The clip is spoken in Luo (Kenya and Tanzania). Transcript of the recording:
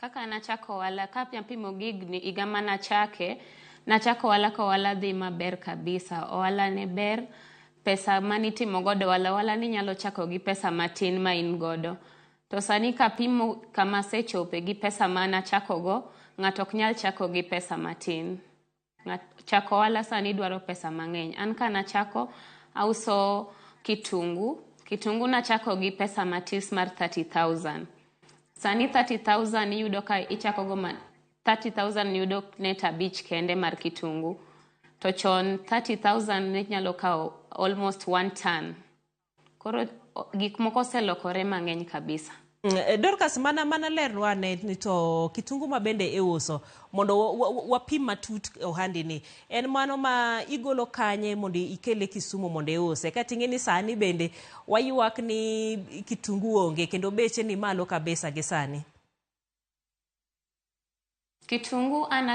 Kaka nachako ohala kapimo gi higa manachake, nachako ohala ka ohala dhi maber kabisa. Ohala ne ber, pesa manitimo godo ohala, ohala ninyalo chako gi pesa matin ma in godo. To sani kapimo kama asechope gi pesa manachako go, ng'ato ok nyal chako gi pesa matin. Chako ohala sani dwaro pesa mang'eny. An kanachako, auso kitungu. Kitungu nachako gi pesa matis mar 30,000. Sani 30,000 iyudo ka ichako go 30,000 yudo net 5 kende mar kitungu. To chon 30,000 ne nyalo kawo almost 1 ton. Koro gik moko oselokore mang'eny kabisa. Dorcas, mana lernwa ane ni to kitungu ma bende iuso mondo wapim matut ohandi ni en mano ma igolo kanye mondo ikele Kisumu mondo iuse kaeto ing'e ni sani bende waywak ni kitungu onge kendo beche ni malo kabisa gi sani. Kitungu an